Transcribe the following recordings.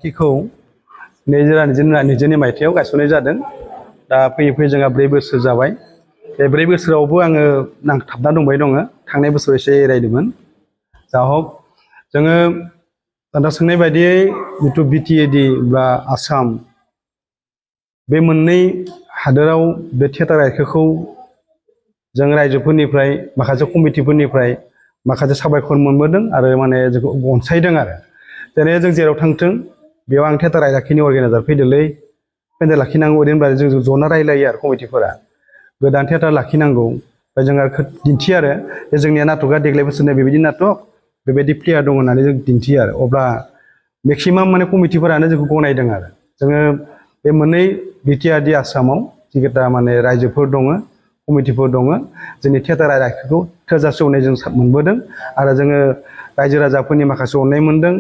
खौ 2022 मायथाइयाव गायसननाय जादों। दा फैयै फैयै जोंहा 4 बोसोर जाबाय। बे 4 बोसोरावबो आङो नांथाबना दंबाय दङ। थांनाय बोसोराव एसे एरायदोंमोन। जा हक जोङो दा सोंनाय बायदियै जिथु बिटिएडि बा आसाम बे मोननै हादोराव बे थियेटार आयखोखौ जों रायजोफोरनिफ्राय माखासे कमिटिफोरनिफ्राय माखासे साबायखर मोनबोदों आरो माने जोंखौ अनसायदों आरो जेरै जों जेराव थांथों बेयाव आं थियेटार आयदाखिनि अर्गेनाइजार फैदोलै पेन्डेल लाखिनांगौ ओरै होनब्ला जों ज'ना रायलायो आरो कमिटिफोरा गोदान थियेटार लाखिनांगौ ओमफ्राय जों आरो दिन्थियो आरो जोंनिया नाटकआ देग्लाय बोसोरनिया बेबायदि नाटक बेबायदि प्लेयार दं होननानै जों दिन्थियो आरो अब्ला मेक्सिमाम माने कमिटिफोरानो जोंखौ गनायदों आरो जोङो बे मोननै बिटिआरडि आसामाव जिकेटा माने रायजोफोर दङ कमिटिफोर दङ जोंनि थियेटार आयदाखौ थोजासे अननाय जों मोनबोदों आरो जोङो रायजो राजाफोरनि माखासे अननाय मोनदों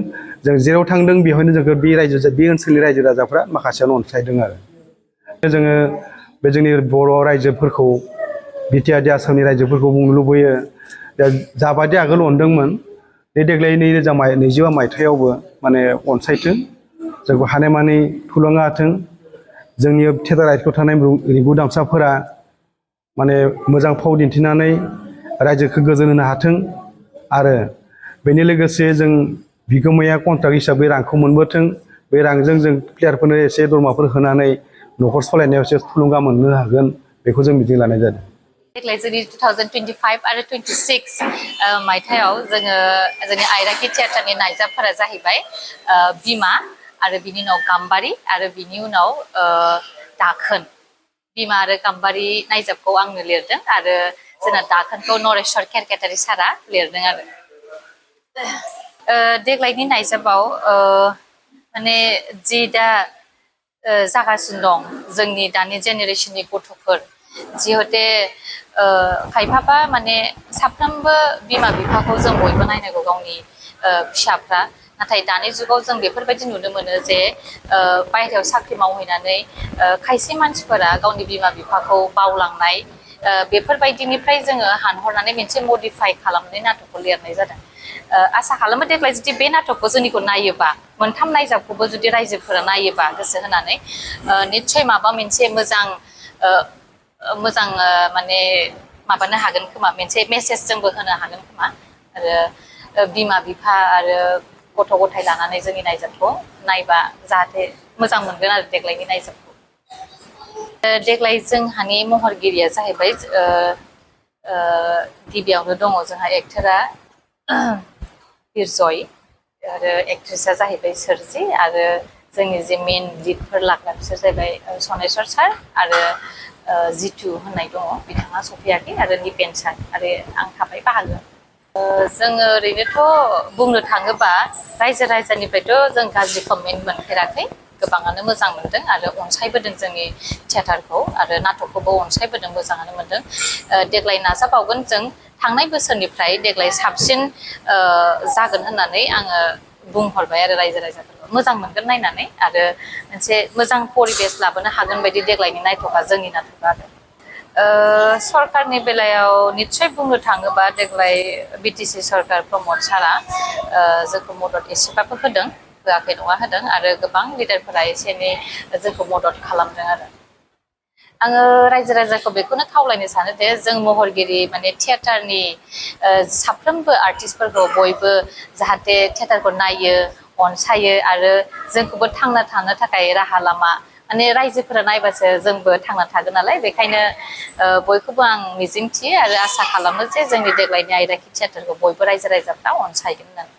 जों जेराव थांदों बेवहायनो जोंखौ बे ओनसोलनि रायजो राजाफ्रा माखासेयानो अनसायदों आरो जोङो बे जोंनि बर' रायजोफोरखौ बिटिआरडि आसामनि रायजोफोरखौ बुंनो लुबैयो जाबादि आगोल अनदोंमोन बे देग्लाय 2022 मायथाइयावबो माने अनसायथों जोंखौ हानायमानि थुलुंगा होथों जोंनि थियेटार आयदायाव थानाय रिंगु दामसाफोरा माने मोजां फाव दिन्थिनानै रायजोखौ गोजोन होनो हाथों आरो बेनि लोगोसे जों बिगोमाया कन्ट्राक्ट हिसाबै रांखौ मोनबोथों बे रांजों जों प्लेयारफोरनो एसे दरमाफोर होनानै न'खर सालायनायाव एसे थुलुंगा मोननो हागोन बेखौ जों मिजिं लानाय जादों। देग्लाय जोंनि 2025 आरो 26 मायथाइयाव जोङो जोंनि आयराखि थियेटारनि नायजाबफोरा जाहैबाय बिमा आरो बिनि उनाव गाम्बारि आरो बिनि उनाव दाखोन बिमा आरो गाम्बारि नायजाबखौ आंनो लिरदों आरो जोंना दाखोनखौ नरेश्वर केरकेटारि सारा लिरदों आरो देग्लायनि नायजाबाव माने जि दा जागासिनो दं जोंनि दानि जेनेरेशननि गथ'फोर जिहते खायफाबा माने साफ्रोमबो बिमा बिफाखौ जों बयबो नायनांगौ गावनि फिसाफ्रा नाथाय दानि जुगाव जों बेफोरबायदि नुनो मोनो जे बायहेरायाव साख्रि मावहैनानै खायसे मानसिफोरा गावनि बिमा बिफाखौ बावलांनाय बेफोरबायदिनिफ्राय जोङो हानहरनानै मोनसे मडिफाइ खालामनानै नाटकखौ लिरनाय जादों। आसा खालामो देग्लाय जुदि बे नाटकखौ जोंनिखौ नायोबा मोनथाम नायजाबखौबो जुदि रायजोफोरा नायोबा गोसो होनानै निस्सय माबा मोनसे मोजां माने माबानो हागोन खोमा मोनसे मेसेज जोंबो होनो हागोन खोमा आरो बिमा बिफा आरो गथ' गथाय लानानै जोंनि नायजाबखौ नायबा जाहाथे मोजां मोनगोन आरो देग्लायनि नायजाबखौ देग्लाय जोंहानि महरगिरिया जाहैबाय गिबियावनो दङ जोंहा एक्टरा बिरजय आरो एक्ट्रिसा जाहैबाय सोरजि आरो जोंनि जे मेन लिडफोर लाग्रा बिसोर जाहैबाय सनेस्वर सार आरो जितु होननाय दङ बिथाङा सफैयाखै आरो निपेन सार आरो आं थाबाय बाहागो जोङो ओरैनोथ' बुंनो थाङोबा रायजो राजानिफ्रायथ' जों गाज्रि कमेन्ट मोनफेराखै गोबाङानो मोजां मोनदों आरो अनसायबोदों जोंनि थियेटारखौ आरो नाटकखौबो अनसायबोदों मोजाङानो मोनदों देग्लाय नाजाबावगोन जों थांनाय बोसोरनिफ्राय देग्लाय साबसिन जागोन होननानै आङो बुंहरबाय आरो रायजो राजाफोरखौ मोजां मोनगोन नायनानै आरो मोनसे मोजां परिबेस लाबोनो हागोन बायदि देग्लायनि नाटकआ जोंनि नाटकआ आरो सरकारनि बेलायाव निस्सय बुंनो थाङोबा देग्लाय बिटिसि सरकार प्रमद सारा जोंखौ मदद एसेबाबो होदों होआखै नङा होदों आरो गोबां लिडारफोरा एसे एनै जोंखौ मदद खालामदों आरो आङो रायजो राजाखौ बेखौनो खावलायनो सानो दे जों महरगिरि माने थियेटारनि साफ्रोमबो आर्टिस्टफोरखौ बयबो जाहाथे थियेटारखौ नायो अनसायो आरो जोंखौबो थांना थानो थाखाय राहा लामा माने रायजोफोरा नायबासो जोंबो थांना थागोन नालाय बेखायनो बयखौबो आं मिजिंथियो आरो आसा खालामो जे जोंनि देग्लायनि आयराखि थियेटारखौ बयबो रायजो राजाफ्रा अनसायगोन होननानै